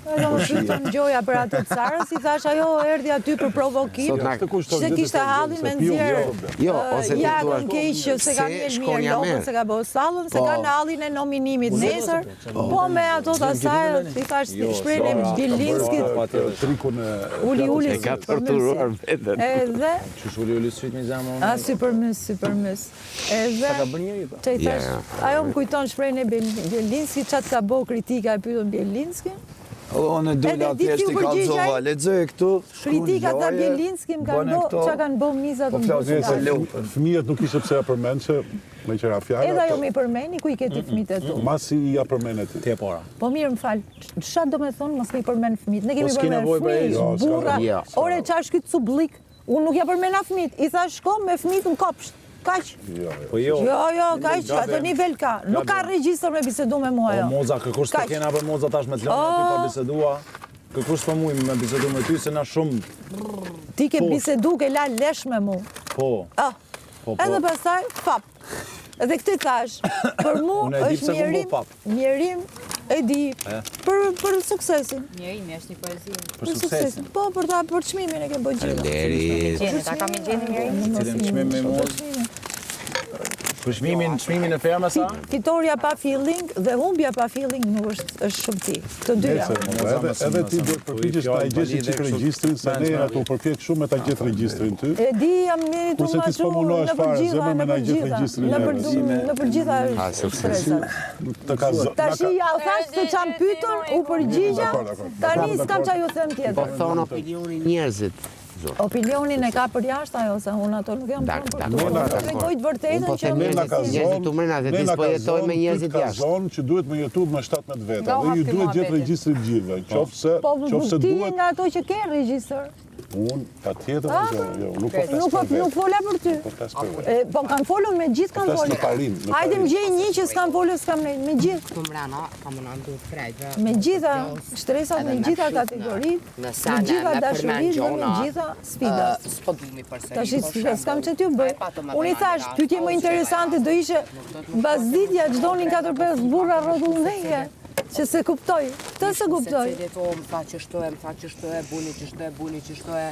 Edhe më pyetën gjoja për atë të Sarës, i thash ajo erdhi aty për provokim, Sot na- se kishte hallin me nxjerr Jo, ose ti jakën thua, keq që se ka pse mjel mirë shkonja lopën, merr? se ka bërë sallën, se Po. kanë hallin e nominimit nesër, po me ato të asaj, i thash shprehjen e Bielinskit, Trikun e... uli uli E ka torturuar veten. Edhe Qysh uli uli syt me zemër unë. A si për mys, si për mys. Edhe Ka bërë njeri pa. Që i thash, Ja, ajo më kujton shprehjen e Bielinskit, ça të ka bo kritika e pyetën Bielinskin. Unë Edhe dula di thjesht ti u i përgjigj kallzova, ai? lexoje këtu, shkruan Kritika tha loje, Bielinski më kanë bëne bo, këto. ça kanë bo mizat Po në flas Bruksel. për lopën. Fëmijët nuk ishte pse ja përmend që me qera fjala. Edhe ajo po më i përmeni, ku i ke ti fëmijët e tu. Masi i ja përmend ti. Ti e para. Po mirë, më fal, ça do me thonë mos më i përmend fëmijët. Ne kemi Po s'ke përmend nevojë për fëmijë, Jo, s'ka burra. nevojë. Ore, ça është ky cubllik? Unë nuk ja përmena fëmijët. I thash shko me fëmijët në kopsht. Kaq. Jo, jo. Po jo. Jo, jo, kaq, atë nivel ka. Nuk ka regjistër me bisedu me mua O jo. Moza, kërkush s'po Kaq. kena për Moza tash me të lënë aty pa bisedua. Kërkush s'po mujmë me bisedu me ty se na shumë Ti ke bisedu, ke la lesh me mu. po. Ah. Po, po. Edhe pastaj, fap. Edhe këtë thash, për mu Unë e di është pse ku mjerim, bo fap. mjerim e di, për, për suksesin. Mjerimi është një poezi. Për suksesin. Po, për ta për çmimin e ke bë gjithë. Faleminderit. Gjeni, ta kam i gjeni mjerimin. Cilin çmim me Mozë? Për çmimin, çmimin e fermës a? Fitoria pa feeling dhe humbja pa feeling nuk është është shumë ti. Të dyja. Nëse, Moza, edhe, mos- edhe ti mos- duhet përpiqesh ta po i gjesh fjalë çik valide, regjistrin, se ne jena tu përpjek shumë me ta gjetë regjistrin ty. E di, jam jeni tu Kurse ma ti s'po çu mundohesh në për fare, gjitha, zemër me në na për gjetë gjitha, regjistrin në për e në për gjitha Ha, sukses. shtresat. Të ka zë... Tashi ja u thash se çam pyetën, u përgjigja. Dakor, dakor. Tani Dakor, s'kam dakor. ç'a ju them Po tjetër. thonë opinionin njerëzit. Zot. Opinionin e ka për jashtë ajo, se unë ato nuk jam Dak- tonë për dakor, këtu. dakor. Tregoj të Unë po vërtetën që them Ne na ka njerëzit- njerëzit zonë, u mrena, se ne ti na s'po ka jetoj zonë, me ty njerëzit ka jashtë. zonë që duhet me jetu me 17 veta Nga u dhe ju hapti duhet gjetë muhabetin. regjistrit gjithëve. Qoftë se, Po qoftë se ti je duhet nga ato që ke regjistër. unë patjetër jo, jo, nuk po flas Nuk po për vetë. nuk fola për ty. Po flas për vetë. E, po kam folur me gjithë kam Po flas folur. në parim, në Hajde parim. më gjej një që s'kam folur, s'kam ne, me gjithë. Këtu mrena, kam më nëndu krejtve. Me gjitha shtresat, me gjitha kategoritë, Në me sene, gjitha me përmend dashurisht dhe me gjona, gjitha sfidat. ë, S'po du mi përsëri. Tash për s'ka s'kam shembull, ç'të ju bëj. ai pa të më Unë i dhënë thash, rast, pyetje o, më s'ke interesante do ishe mbasditja çdonin 4-5 burra rrotull meje, që se kuptoj. Këtë se kuptoj. Se cili po më tha qështu e, më tha qështu e, buni qështu e, buni qështu e,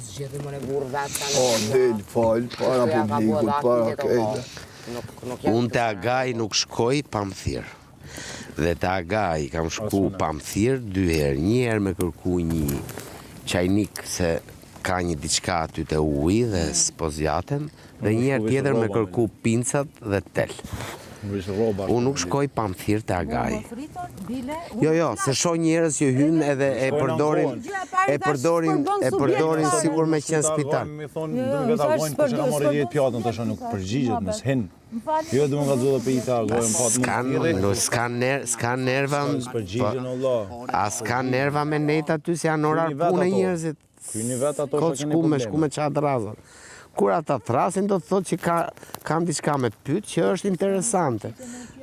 zgjidhi më në burrë vetë. sa O, në del, fal, para Kështu ja ka bu publikut, edhe para aty tjetë, krejtë. o, Nuk, nuk jam Unë te këtu. Agaj nuk shkoj pa më thirr. Dhe te Agaj kam shku pa më thirr dy herë. Një herë me kërku një çajnik se ka një diçka aty te uji dhe s'po zgjatem dhe një herë shku veç tjetër me rroba, kërku pincat dhe tel. Më vesh rroba. Unë nuk shkoj pa më thirr te Agaj. Bile, Jo, jo, se shoh njerëz që hynë edhe e Shkojnë përdorin ankohen. Gjëja e parë e thash, përdorin s'përbën e subjekt përdorin fare. sikur me qenë spital. Mi thonë, Jo, do jo, me vetë thash, agojnë, kush e ka s'përbën- marrë 10 s'përbën pjatën tash nuk subjekt, përgjigjet, muhabet. mos hin. Më fal. Jo, do më kallzu edhe për i ta agojnë, po atë S'kan, mund nuk s'kan ner, s'kan nerva. S'përgjigjen Allah. A s'kan nerva me nejt aty se janë orar Kryni vet pune ato. njerëzit. Kryni vet ato Kot që keni shku me probleme. shku me qa drazën. Kur ata thrasin do të thotë që ka kam diçka me të pyet që është interesante.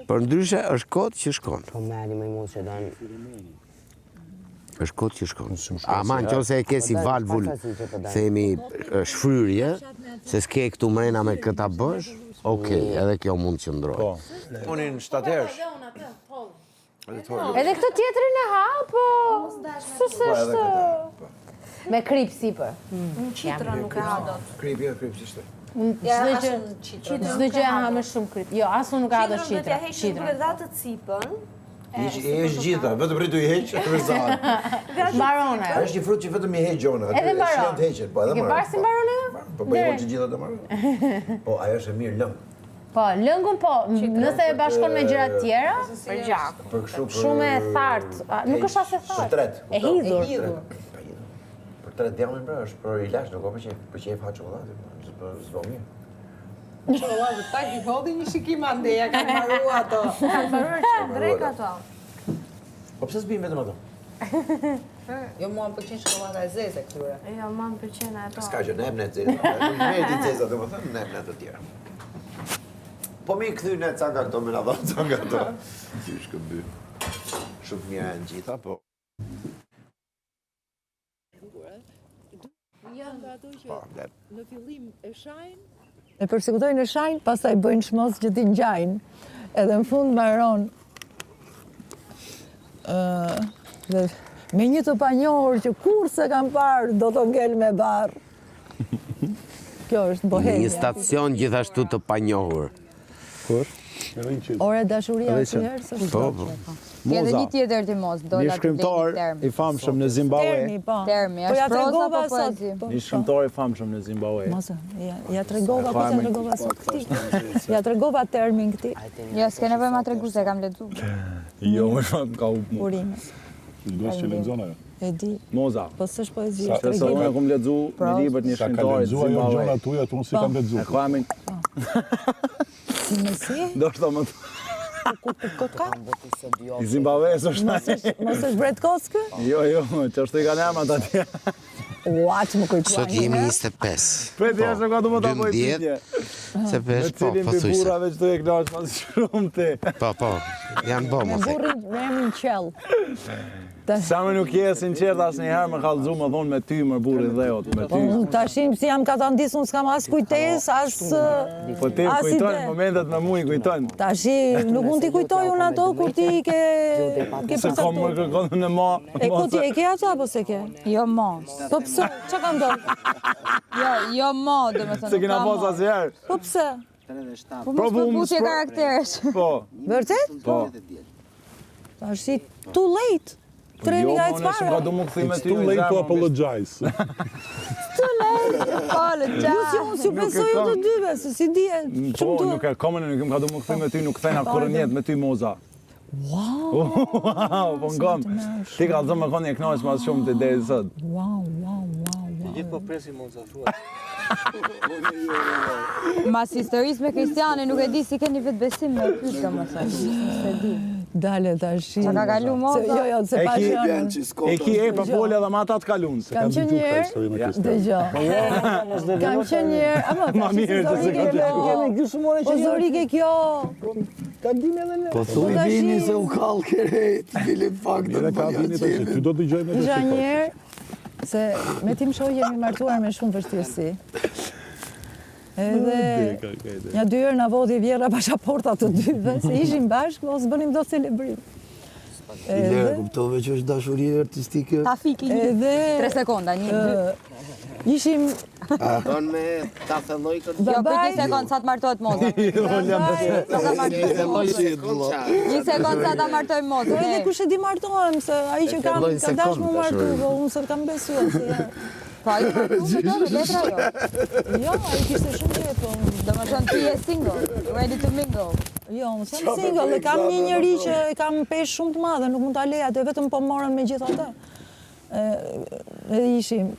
Për ndryshe është kot që shkon. Po meri më i mund që donë. Është kot që shkon. Ama në qoftë se e ke si valvul, themi e, shfryrje, se s'ke këtu mrena me këta bësh, okej, edhe kjo mund të qëndrojë. Po. Unin shtatë herësh. Edhe këtë tjetrin e ha, po... Së Po, edhe është... këtë. Po. Me krip sipër. Unë qitra nuk e ha dot. Krip, jo, krip, s'ishte. Ja, Çdo as gjë, unë qitrën. çdo gjë e ha me shumë krip. Jo, as unë nuk e ha dot Qitrën do t'ja qitrën. heqim duke Qitrën. dhe atë cipën. I heq gjitha, vetëm rritu i heq, e zahan. Mbarone. Është një frut që vetëm i heq gjona, aty Edhe e mbaron. shijon të heqen, po edhe E ke mbaron. parë si mbaron ajo? Po po i hoqë gjitha të mbaron. Po ajo është e mirë lëng. Po, lëngun po, nëse e bashkon me gjëra të tjera, Për gjaku. Për kështu për shumë e thartë. A, Nuk është as e Për thartë. tret. E kupton? hidhur. Pa hidhur. Për tret djamin pra, është për ilaç, nuk o për qejf, për qejf ha çokoladë, po s'bo mirë. Çokoladë, tak i hodhi një shikim andej, ja kanë mbaruar ato. Kanë mbaruar që drek ato. Po pse s'bim vetëm ato? Jo, mua më pëlqen çokollata e zezë e këtyre. Jo, mua më pëlqen ato. S'ka gjë, ne ne zeza. Nuk merr ti zeza, domethënë ne ne të tjera. Po mi kthy ne ca nga këto, me na dhon ca nga ato. Si shkëmby. Shumë të mira janë gjitha, po Janë nga ato që po, le. në fillim e shajnë, e persekutojnë e shajnë, pastaj bëjnë çmos që t'i ngjajnë. Edhe në fund mbaron. Ë, dhe. Me një të panjohur që kurrë s'e kam parë, do të ngel me barrë. Kjo është Në bohemia. një stacion gjithashtu të panjohur. Kush? Edhe një qetë. Ore dashuria asnjëherë s'është. Po, po. Ke edhe Moza, një tjetër ti mos, një dola të blej një shkrimtar term. i famshëm në Zimbabwe. Termi, po. Termi, Po është ja proza tregova apo sot. poezi? Po, Një po. shkrimtar i famshëm në Zimbabwe. Mos, ja, ja tregova, po ja tregova sot këtij. Ja tregova termin këtij. Jo, s'ke nevojë ma tregu se e kam lexuar. Jo, më shumë ka u mu. Urime. Gosë që lexon ajo. E di. Moza. Po s'është poezi, Sa- është Se tregim. unë kam lexu një libër të një Sa ka shkrimtari të lexuar ajo Zimbabwe. gjëra tuaja, unë si kam lexuar. E ka emrin, Si me si? ndoshta më Ku ku ka? i Zimbabwes është. Mos është mos është Bretkoc ky? Jo, jo, që ashtu i kanë emrat atje. Ua, që më kujtua. Sot jemi 25. Prit, ja se ka du më ta bëj 12, pyetje. Se Me pesh, po, cilin po pi thujse. burrave që tu e knaq mas shumë ti. Po, po, janë bo, Me më thek. burrin me emrin Qell. Sa më nuk je e sinqert asnjëherë më kallëzu më thonë me ty më burri dheut, me Po ty. unë tashim si jam katandis, unë s'kam as kujtesë, as Po ti as kujton ide. momentet me mu i kujton. Tashi nuk mund t'i kujtoj unë ato kur ti i ke ke Se kom më përcaktuar. kërkon në ma. E ku ti e ke ato apo s'e ke? Jo mo. Po pse? Çka ka ndodhur? Jo, jo mo, domethënë. Se nuk kena ka pas mo. asnjëherë. Po pse? Po mos Provu, përputhje s'pro- karakteresh. Po, Vërtet? po. Tashi too late. Treni Jo, ka mo, ecë unë s'm ka para. du më kthy me It's ty. too i late to zemër, më apologize. Falë, Ju si unë si u Nuk e besoj ju kam. të dyve, se si dihet. Po, Shumë nuk e kam, unë nuk më ka du më kthy me ty, nuk kthena kurrë në jetë me ty Moza. Wow, Wow, po ngam. Ti ka zënë me konë e knaq mas shumë ti deri sot. wow, wow, wow, wow. Gjithë po presim Moza, thuaj. Mas historisë me Kristianin nuk e di si keni vetbesim me pyet domethënë. S'e di. Dale tashi. Qa ka kalu Moza? Se- Jo, jo, se E pa ki- qenë. E ki e pa fole edhe ma ata të kalun. Kam qenë një herë, dëgjoj. Kam qenë një herë, ama Ma tashi si mirë që se zorike ka kjo. dëgjuar. Po zorike kjo. Ta dim edhe ne. Po thuj tashi- vini se u kall krejt, Filip fakt Edhe ka vini tash, ty do dëgjojmë edhe Isha si një herë se me tim shoq jemi martuar me shumë vështirësi. Edhe një dy herë na vodhi vjerra pasaporta të dyve, se ishim bashkë, mos bënim dot celebrim. Ilera, kuptove që është dashuri artistike? Ta fiki një. Edhe 3 sekonda, një, dy. ishim Don me ta thelloj këtë Jo, prit babai, një sekond sa të martohet Moza. Sa ta martohet thelloj Moza. Një sekond sa ta martoj Moza. Po edhe kush e di martohem, se ai që E kam fillojnë ka dash sekond, mu martu, dashuri. po unë s'e kam besuar asnjëherë. Po ai martu me to me letra jo. Jo, ai kishte shumë qejf, po unë- Domethënë ti je single, ready to mingle. Jo, unë s'jam single dhe kam një njeri që e kam peshë shumë të madhe, nuk mund ta lej atë, vetëm po morën me gjithë atë. Ë, Edhe ishim.